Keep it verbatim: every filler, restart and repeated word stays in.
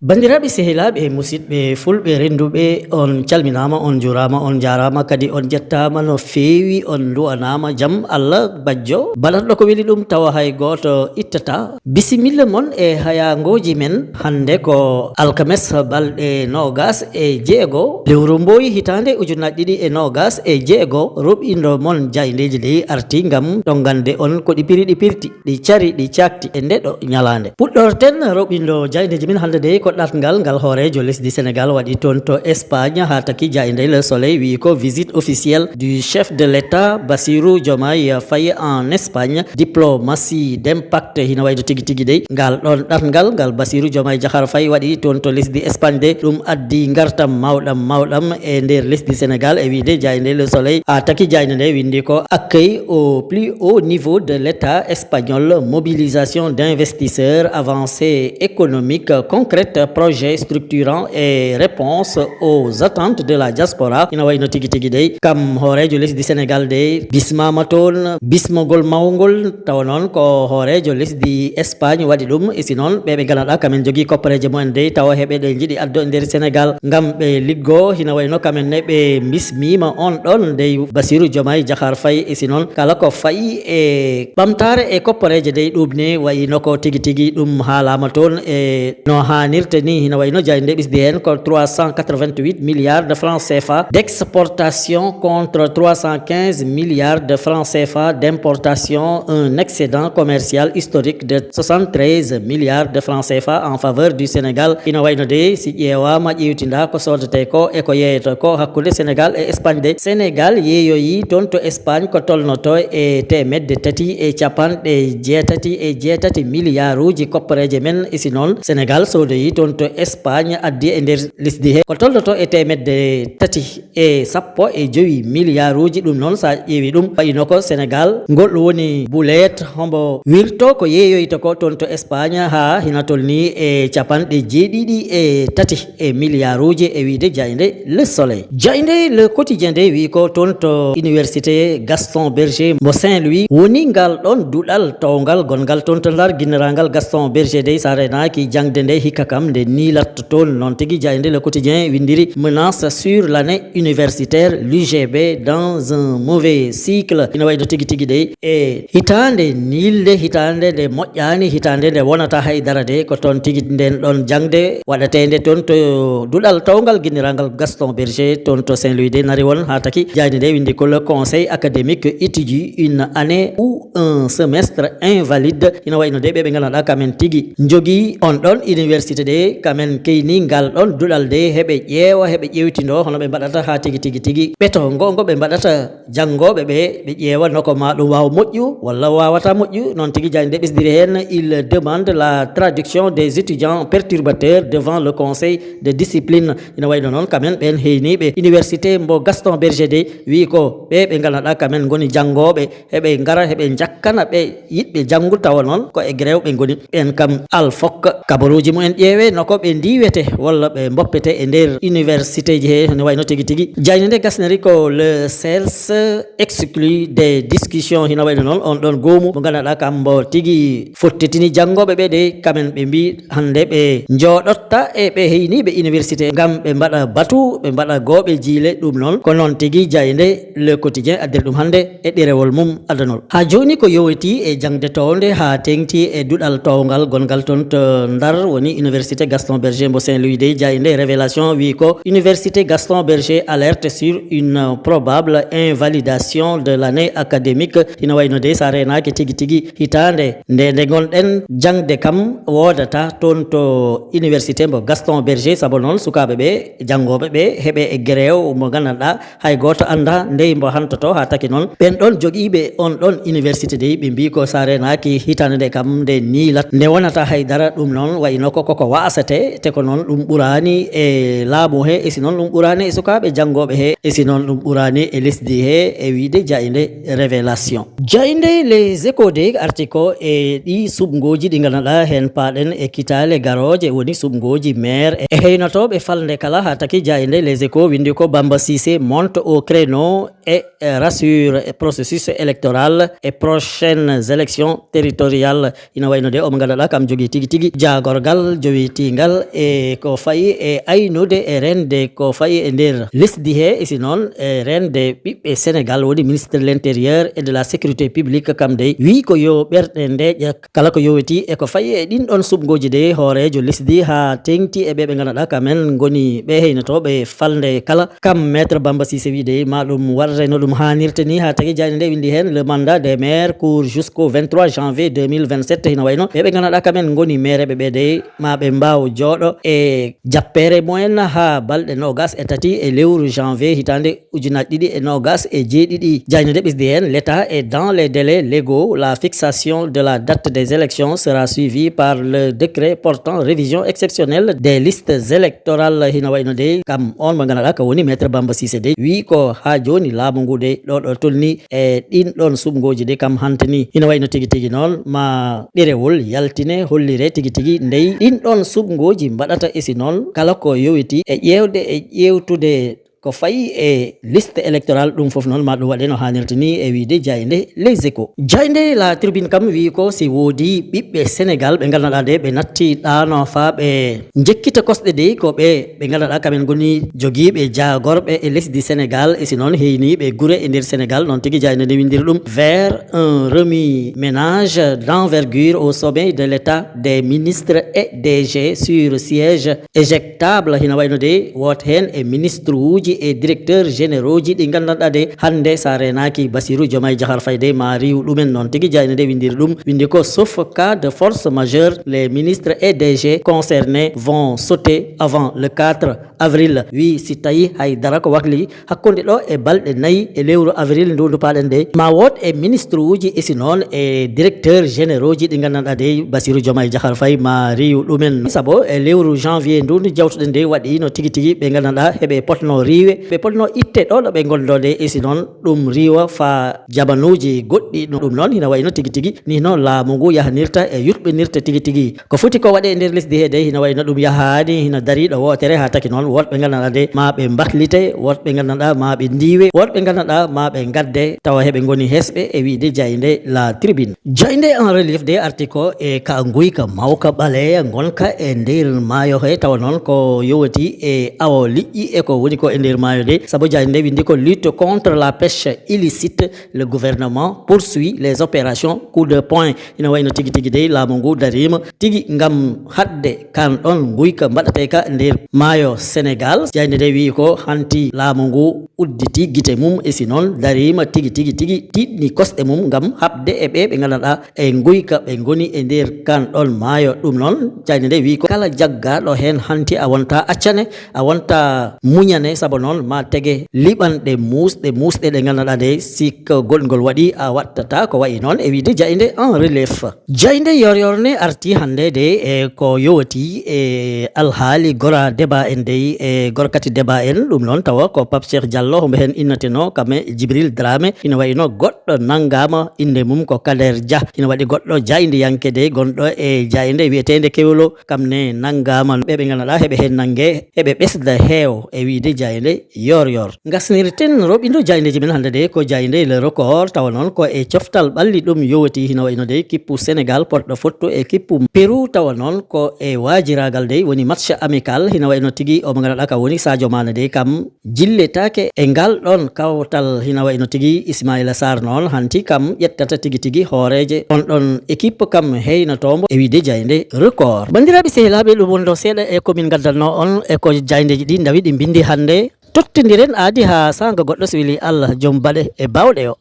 Banndiraaɓe, sehilaaɓe, musidɓe fulɓe rennduɓe, on calminaama, on njuuraama, on njaaraama, kadi on njettaama no feewi, on nduwanaama jam Allah bajjo, baɗatɗo ko weli ɗum, tawa hay gooto ittataa. Bisimilla mon e hayaangooji men. Hannde ko alkames, balɗe noogas e jeego lewru mbooyi, hitaande ujunaaji ɗiɗi e noogas e jeego. Roɓindo mon jaayndeeji ɗi arti ngam ɗongande on ko ɗi piri, ɗi pirti, ɗi cari, ɗi cakti e ndeɗo ñalaande. Puɗɗorten roɓindo jaayndeeji men hannde dey ko ɗatngal ngal hooreejo lesdi Senegal waɗi toon to Espagne, haa taki jaaynde Le Soleil wiyi ko visite officielle du chef de l'État Bassirou Diomaye Faye en Espagne, diplomatie d'impact. Hino wayno tigi tigi dey ngal ɗon ɗatngal ngal Bassirou Diomaye Diakhar Faye waɗi toon to lesdi Espagne dey, ɗum addi ngartam mawɗam mawɗam e nder lesdi Senegal, e wiide jaaynde Le Soleil, haa taki jaaynde nde winndi ko accueil au plus haut niveau de l'État espagnol, mobilisation d'investisseurs, avancée économique concrète, projet structurant et réponse aux attentes de la diaspora. Ina wayno tigi tigi dey, kam hooreejo lesdi Senegal dey bismaama toon bismogol mawngol, tawa noon ko hooreejo lesdi Espagne waɗi ɗum. E si noon, ɓe ɓe ngannduɗaa kamen jogii koppareeje mumen dey, tawa heɓe ɗe njiɗi addo e nder Senegal ngam ɓe liggo. Hina wayno kamen ne ɓe bismiima on ɗon dey Bassirou Diomaye Diakhar Faye. E si noon, kala ko fayi e ɓamtaare e koppareeje dey, ɗum ne wayno ko tigi tigi ɗum haalaama toon e no haanirta ni. Hina wayno jaaynde ɓisdi heen ko trois cent quatre-vingt-huit milliards de francs C F A d'exportation contre trois cent quinze milliards de francs C F A d'importation, un excédent commercial historique de soixante-treize milliards de francs C F A en faveur du Sénégal. Ina wayno dey, si ƴeewaama, ƴeewtinda ko soodetee ko e ko yeeyata ko hakkunde Senegal e Espagne dey, Senegal yeeyoyi toon to Espagne ko tolnoto e teemedde tati e capanɗe jeetati e jeetati miliyaaruuji koppareeje men. E si noon, Senegal soodoyi toon to Espagne, addi e nder lesdi he ko tolnoto e teemedde tati e sappo e jowi miliyaaruuji. Ɗum noon, so a ƴeewi ɗum, wayno ko Senegal ngol woni buleet, hombo wirto ko yeeyoyta ko toon to Espagne, haa hina tolni e capanɗe jeeɗiɗi e tati e miliyaaruuji, e wiide jaaynde Le Soleil. Jaaynde Le Quotidien dey wiyi ko toon to Université Gaston Berger mo Saint-Louis woni ngal ɗon duɗal towngal gonngal toon to Ndar, ginniraangal Gaston Berger dey, so a reenaaki jaŋde nde hikka kam nde niilat toon. Noon tigi jaaynde Le Quotidien winndiri menace sur l'année universitaire, l'U G B dans un mauvais cycle. Ina wayno tigi tigi dey, e hitaande niilde, hitaande nde moƴƴaani, hitaande nde wonata hay dara de, ko toon tigi nden ɗon jaŋde waɗateende toon to duɗal towngal ginniraangal Gaston Berger toon to Saint-Louis de nari won, haa taki jaaynde nde winndi ko le conseil académique étudie une année ou un semestre invalide. Ina wayno de ɓe ɓe ngannduɗaa kamen tigi njogii on ɗon université de, kamen keyni ngal ɗon duɗal de, heɓe ƴeewa, heɓe ƴeewtindoo hono ɓe mbaɗata haa tigi tigi tigi ɓeto ngo ngo ɓe mbaɗata janngooɓe ɓe, ɓe ƴeewa no ko ma ɗum waaw moƴƴu walla waawata moƴƴu. Noon tigi jaaynde ɓesdiri heen, il demande la traduction des étudiants perturbateurs devant le conseil de discipline. Ina wayno noon kamen ɓeen heyniiɓe université mbo Gaston Berger de, wiyi ko ɓe ɓe ngannduɗaa kamen ngoni janngooɓe, heɓe ngara heɓe njakkana ɓe yiɗɓe janngu, tawa noon ko e grève ɓe ngoni. Ɓeen kam alfok kabaruuji mumen ƴeewe no ko ɓe ndiwete walla ɓe mboppete e nder universitéji he, no wayno tigi tigi. Jaaynde nde gasneri ko le CELS exclu des discussions. Hino wayno noon on ɗon goomu mo ngannduɗaa kam mbo tigi fottitini janngooɓe ɓe de, kamen ɓe mbi hannde ɓe njooɗotta e ɓe heyniiɓe université ngam ɓe mbaɗa batu, ɓe mbaɗa gooɓe jiile. Ɗum noon ko noon tigi jaaynde Le Quotidien addiri ɗum hannde e ɗerewol mum adanol. Haa jooni ko yowitii e jaŋde townde haa teeŋti e duɗal towngal gonngal toon to Ndar, woni Université Gaston Berger mbo Saint-Louis de. Jaaynde Révélation wiyi ko Université Gaston Berger alerte sur une probable invalidation de l'année académique. Hino wayno de, so a reenaaki tigi tigi hitaande nde nde ngonɗen jaŋde kam woodata toon to université mbo Gaston Berger, sabu noon sukaaɓe ɓe, janngooɓe ɓe, heɓe e grève mo ngannduɗaa hay gooto anndaa ndey mbo hantoto. Haa taki noon ɓeen ɗoon jogiiɓe on ɗoon université Ite dey ɓe mbii ko so a reenaaki hitaande nde kam nde niilat, nde wonata hay dara. Ɗum noon wayno ko koko waasete, te ko noon ɗum ɓuraani e laamu he, e si noon ɗum ɓuraani e sukaaɓe janngooɓe he, e si noon ɗum ɓuraani e lesdi he, e wiyde jaaynde Révélation. Jaaynde Les Échos de arti ko e ɗi suɓngooji ɗi nganndanɗaa heen paaɗen e kitaale garooje, woni suɓngooji maire e heynotooɓe falnde kala, haa taki jaaynde Les Échos winndi ko Bamba Cissé monte au créneau et, euh, rassure e processus électoral et prochaines élections territoriales. Ina wayno de omo nganndanɗaa kam jogii tigi tigi jaagorgal jowitiingal e ko fayi e aynude e rende ko fayi e nder lesdi he, e si noon e rende ɓiɓɓe Sénégal, woni ministre de l'intérieur et de la sécurité publique, kam dey wii ko yo ɓerɗe ndeeƴa kala ko yowiti e ko fayi e ɗin ɗon suɓngooji de. Hooreejo lesdi haa teŋti e ɓe ɓe nganndanɗaa kam en ngoni ɓe heynotooɓe falnde kala, kam Maître Bamba Cissé wii de ma ɗum warre no ɗum haanirta ni, haa tagi jaaynde nde winndi heen: le mandat des maires court jusqu'au vingt-trois janvier deux mille vingt-sept. Hino wayno ɓe ɓe nganndanɗaa kam en ngoni meereɓe ɓe de ma ɓe mbaaw jooɗo e jappeere mumen haa balɗe noogas e tati e lewru janvier hitaande ujunaaji ɗiɗi e noogas e jeeɗiɗi. Jaaynde nde ɓesdi heen: l'État est dans les délais légaux, la fixation de la date des élections sera suivie par le décret portant révision exceptionnelle des listes électorales. Hino wayno de kam on mo nganndanɗaa ka woni Maître Bamba Cissé de wii ko haa jooni laamu ngu de ɗo ɗo tolni e ɗin ɗon suɓngooji de kam hantini. Hino wayno tigi tigi noon ma ɗerewol yaltine hollire tigi tigi ndey ɗin ɗon suɓngooji mbaɗata, e si noon kala ko yowiti e ƴeewde e ƴeewtude ko fayi e liste électorale, ɗum fof noon ma ɗum waɗe no haanirta ni, e wiyde jaaynde Les Échos. Jaaynde La Tribune kam wii ko si woodi ɓiɓɓe Sénégal ɓe nganndanɗaa de ɓe natti ɗaano faa ɓe njekkita kosɗe de, ko ɓe ɓe nganndanɗaa kam en ngoni jogiiɓe jaagorɓe e lesdi Sénégal, e si noon heyniiɓe gure e nder Sénégal, noon tigi jaaynde nde winndiri ɗum: vers un remue-ménage d'envergure au sommet de l'État, des ministres et D G sur siège éjectable. Hino wayno de woto heen e ministre uji e directeur généraux ji ɗi nganndanɗaa de hannde so a reenaaki Bassirou Diomaye Diakhar Faye de ma riiw ɗumen, noon tigi jaaynde nde winndiri ɗum, winndi ko: sauf cas de force majeure, les ministres et D G concernés vont sauter avant le quatre avril. Wii si tawi hay dara ko wakli hakkunde ɗo e balɗe nayi e lewru avril ndu ndu paaɗen de, ma wood e ministre uji, e si noon e directeur généraux ji ɗi nganndanɗaa de Bassirou Diomaye Diakhar Faye ma riiw ɗumen. Sabo e lewru janvier ndu ndu jawtuɗen de waɗi no tigi tigi ɓe nganndanɗaa heɓe potno riiwe, ɓe potno itte ɗo ɗo ɓe ngonɗo de, e si noon ɗum riiwa faa jamanuuji goɗɗi. Ɗum noon hino wayno tigi tigi ni no laamu ngu yahanirta e yuɓɓinirta tigi tigi. Ko foti ko waɗe e nder lesdi he de hino wayno ɗum yahaani, hino darii ɗo wootere, haa taki noon woɗɓe nganndanɗaa de ma ɓe mbaklite, woɗɓe nganndanɗaa ma ɓe ndiiwe, woɗɓe nganndanɗaa ma ɓe ngadde, tawa heɓe ngoni hesɓe, e wiyde jaaynde La Tribune. Jaaynde En Relief de arti ko e ka nguyka mawka ɓaleeya ngonka e nder maayo he, tawa noon ko yowiti e awo liƴƴi e ko woni ko e nder maayo de, sabu jaaynde nde winndi ko: lutte contre la pêche illicite, le gouvernement poursuit les opérations coup de poing. Ina wayno tigi tigi dey laamu ngu dariima tigi ngam haɗde kan ɗon nguyka mbaɗateeka nder maayo Sénégal. Jaaynde nde wii ko hanti laamu ngu udditi gite mum, e si noon dariima tigi tigi tigi tiiɗni kosɗe mum ngam haɓde e ɓe ɓe nganndanɗaa e nguyka ɓe ngoni e nder kan ɗon maayo. Ɗum noon jaaynde nde wii ko kala jaggaaɗo heen hanti a wonta accane, a wonta muñane, sabu noon ma tege liɓanɗe muusɗe muusɗe ɗe nganndanɗaa de si ko goɗngol waɗi a waɗtata ko wayi noon, e wiyde jaaynde En Relief. Jaaynde Yoor Yoor ne arti hannde de e ko yowiti e alhaali gora débat en dey e gorkati débat en. Ɗum noon tawa ko Pape Cheikh Diallo, hombo heen innateno kam e Djibril Dramé, ina wayno goɗɗo nanngaama innde mum ko Kader Dia. Ina waɗi goɗɗo jaayndiyanke dey gonɗo e jaaynde wiyeteende Kewlo, kam ne nanngaama ɓe ɓe nganndanɗaa heɓe heen nannge, heɓe ɓesda heew, e wiyde jaaynde Yoor Yoor. Ngasnirten roɓindo jaayndeeji men hannde de ko jaaynde Le Record, tawa noon ko e coftal ɓalli ɗum yowiti, hino wayno de kippu Sénégal potɗo fottu e kippu Pérou, tawa noon ko e waajiraagal de woni match amical, hino wayno tigi omo nganndanɗaa ka woni Sadio Mané de kam jilletaake e ngal ɗon kawtal, hino wayno tigi Ismaïla Sarr noon hanti kam ƴettata tigi tigi hooreeje on ɗon équipe kam heynotoombo, e wiyde jaaynde Record. Banndiraaɓe sehilaaɓe, ɗum wonno seeɗa e ko min ngaddanno on e ko jaayndeeji ɗi ndawi ɗi mbinndi hannde. Tottondiren aadi haa saanga goɗɗo, so weli Allah, joom baɗe e baawɗe o.